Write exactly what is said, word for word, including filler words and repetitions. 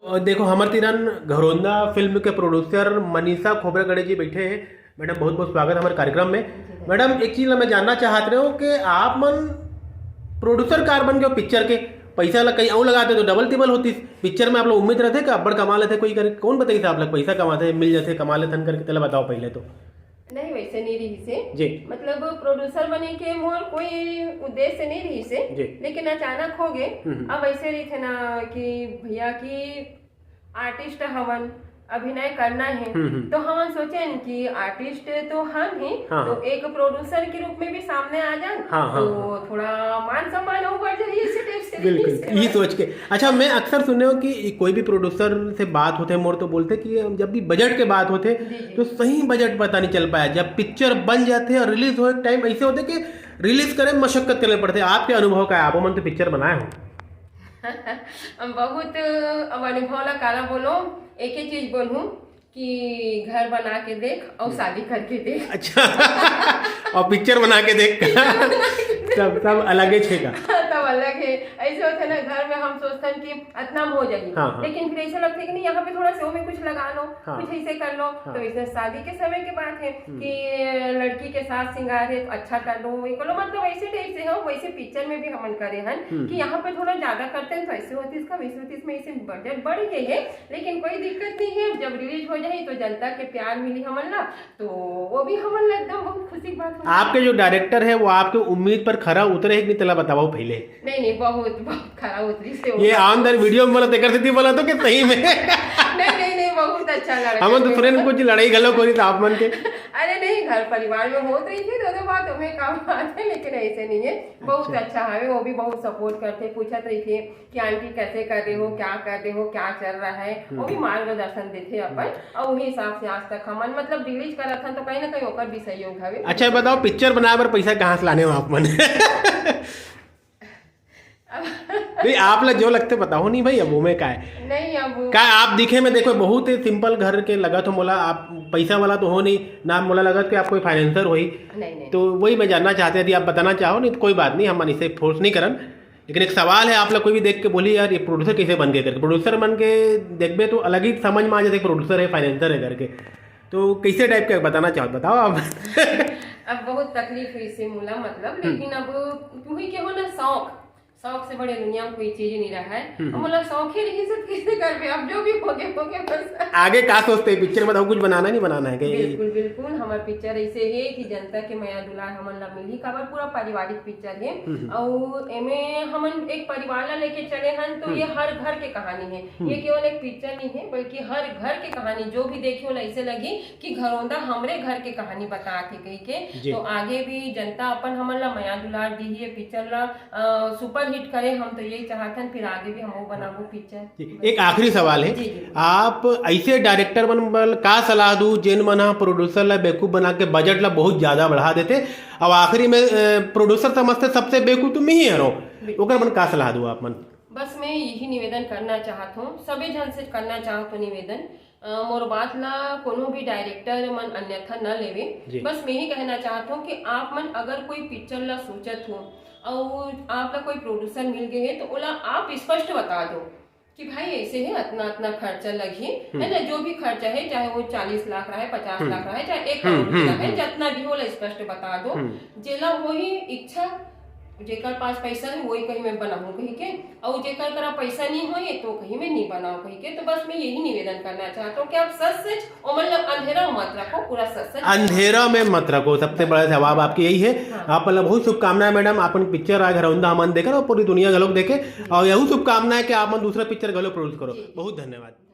और देखो, हमर तीरन घरौंदा फिल्म के प्रोड्यूसर मनीषा खोबरागढ़े जी बैठे हैं। मैडम, बहुत बहुत स्वागत है हमारे कार्यक्रम में। मैडम, एक चीज मैं जानना चाहत रहे हूँ कि आप मन प्रोड्यूसर कार बन के पिक्चर के पैसा ला कहीं अउ लगाते तो डबल टिबल होती। पिक्चर में आप लोग उम्मीद रहते कि अब्बड़ कमा लेते कोई करके, कौन बताई था आप लोग पैसा कमाते, मिल जाते, कमा लेते करके? तेला बताओ पहले तो। नहीं, वैसे नहीं रही से। जी। मतलब, प्रोड्यूसर बने के मोर कोई उद्देश्य नहीं रही से, जी। लेकिन अचानक हो गए। हम्म। अब ऐसे रही थे ना कि भैया की आर्टिस्ट हवन, अभिनय करना है, हम्म, हम्म। तो हमन सोचेन कि आर्टिस्ट तो हम ही, हाँ, तो हाँ। एक प्रोड्यूसर के रूप में भी सामने आ जान, हाँ, हाँ, तो हाँ। थोड़ा मान सम्मान ऊपर जाए, इसी टाइप से बिल्कुल, इसी यही बात। सोच के। अच्छा, मैं अक्सर सुने हूँ कि कोई भी प्रोड्यूसर से बात होते मोर तो बोलते कि जब भी बजट के बात होते जी, जी। तो सही बजट पता नहीं चल पाया। जब पिक्चर बन जाते हैं और रिलीज होए टाइम ऐसे होते कि रिलीज करें मशक्कत करने पड़ते। आपके अनुभव का है? आप मन तो पिक्चर बनाए हो। हम बहुत अब अनुभव ला काला बोलो, एक ही चीज बोलूँ कि घर बना के देख और शादी करके देख। अच्छा। और पिक्चर बना के देख। सब सब अलग है छेका। तब अलग है। ऐसे होते ना, घर में हम सोचते हैं कि इतना में हो जाएगी, हाँ, हाँ। लेकिन फिर ऐसा लगता है कि नहीं, यहाँ पे थोड़ा से में कुछ लगा लो, हाँ। कुछ ऐसे कर लो। हाँ। तो इसमें शादी के समय की बात है हम्म। कि लड़की के साज श्रृंगार है, अच्छा कर लो, ये कर लो, मतलब ऐसे टाइप से हो। वैसे पिक्चर में भी हमन करे हन हम्म। कि यहाँ पे थोड़ा ज्यादा करते हैं तो ऐसे होती इसका, वैसे होती इसमें, ऐसे बजट बढ़ गई है, लेकिन कोई दिक्कत नहीं है। जब रिलीज हो जाए तो जनता के प्यार मिली हमन ला, तो वो भी हमन ला एकदम बहुत खुशी की बात हो। आपके जो डायरेक्टर है वो आपके उम्मीद पर खरा उतरे है कि नहीं, तेला बताओ पहले। नहीं, नहीं, बहुत, बहुत खरा उतरी से ये होगा। आमदार वीडियो में बोला, तेकर सेती बोला तो कि सही में। नहीं, नहीं, नहीं, बहुत अच्छा लड़का हमन तो है। सुने कुछ लड़ाई घलो कोरी था आप मन के। अरे नहीं, घर परिवार में होत रही थी, तो, तो बात हमें काम आते, लेकिन ऐसे नहीं है। बहुत अच्छा। अच्छा है, वो भी बहुत सपोर्ट करते, पूछत रही थी कि आंटी कैसे कर रहे हो, क्या कर रहे हो, क्या चल रहा है, वो भी हम्म। मार्गदर्शन देते अपन। हम्म। और वही हिसाब से आज तक हमन मतलब रिलीज करत हन, तो कहीं ना कहीं ओकर भी सहयोग हवे। अच्छा, बताओ, पिक्चर बनाए बर पैसा कहाँ से लाने हो आप मन? अब नहीं, आप ला जो लगते बताओ नहीं भाई, अब वो में का है? नहीं, अब का आप दिखे में देखो बहुत ही सिंपल घर के लगत हो मोला, आप पैसा वाला तो हो नहीं ना, मोला लगत कि आप कोई फाइनेंसर होई। नहीं, नहीं। तो वही मैं जानना चाहते, यदि आप बताना चाहो नहीं तो कोई बात नहीं, हम मन इसे फोर्स नहीं करन, लेकिन एक सवाल है, आप लोग कोई भी देख के बोली, "यार, ये प्रोड्यूसर कैसे बन गए?" करके। प्रोड्यूसर बन के देखबे तो अलग ही समझ में आ जाते, प्रोड्यूसर है, फाइनेंसर है करके। तो कैसे टाइप का बताना चाहो, बताओ आप। अब बहुत तकलीफ हुई से मोला, मतलब, हम्म। लेकिन अब तुही के हो ना शौक, शौक से बड़े दुनिया में कोई चीज नहीं रहा है। हम्म। अब मोला शौक ही नहीं, सब कैसे करबे? अब जो भी हो गए, हो गए बस। आगे का सोचते हैं? पिक्चर में बताओ, कुछ बनाना नहीं बनाना है क्या? बिल्कुल, बिल्कुल। हमार पिक्चर ऐसे है कि जनता के मया दुलार हमन ला मिलही, काबर पूरा पारिवारिक पिक्चर है। हम्म। और एमे हमन एक परिवार ला लेके चले हन, तो हम्म। ये हर घर के कहानी है। हम्म। ये केवल एक पिक्चर नहीं है, बल्कि हर घर के कहानी, जो भी देखी ओला ऐसे लगी कि घरौंदा हमरे घर के कहानी बतात हे कहिके। जी। तो आगे भी जनता अपन हमन ला मया दुलार दिही, ये पिक्चर ला, अ, सुपरहिट करे, हम तो यही चाहत हन, फिर आगे भी हम वो बनाबो पिक्चर। जी, एक आखिरी सवाल है, जी, जी। आप ऐसे डायरेक्टर मन बर का सलाह दू, जेन मन ह प्रोड्यूसर ला बेवकूफ बना के बजट ला बहुत ज्यादा बढ़ा देते, और आखिरी में, अ, प्रोड्यूसर समझते सबसे बेवकूफ तो मैं ही हरो, बिल्कुल। ओकर मन का सलाह दू आप मन? बस मैं यही निवेदन करना चाहत हूँ, सभी जन से करना चाहत हूँ निवेदन, अ, मोर बात ला कोनो भी डायरेक्टर मन अन्यथा न लेवे। जी। बस मैं ही कहना चाहत हूँ कि आप मन अगर कोई पिक्चर ला सोचत हो और आप ला कोई प्रोड्यूसर मिल गए है, तो ओला आप स्पष्ट बता दो कि भाई ऐसे है, अतना, अतना खर्चा लगही, हम्म। है ना, जो भी खर्चा है, चाहे वो चालीस लाख रहे, पचास हम्म। लाख रहे, चाहे एक हम्म, करोड़ हम्म, रहे, हम्म। जितना भी होला स्पष्ट बता दो। हम्म। जेला वही इच्छा, जेकर पास पैसा है, वही कहीं मैं बनाऊँ कहीं के, और जेकर करा पैसा नहीं होए, तो कहीं मैं नहीं बनाऊँ कहीं के। तो बस मैं यही निवेदन करना चाहता हूँ कि आप सच सच, और मतलब, अंधेरा मत रखो, पूरा सच सच। अंधेरा में मत रखो, सबसे बड़ा जवाब आपके यही है। हाँ। आप मतलब बहुत शुभकामनाएं मैडम, अपन पिक्चर आज घरौंदा हमन देखन और पूरी दुनिया घलोक देखे, और यही शुभकामना है कि आप मन दूसरा पिक्चर घलो प्रोड्यूस करो। जी। बहुत धन्यवाद।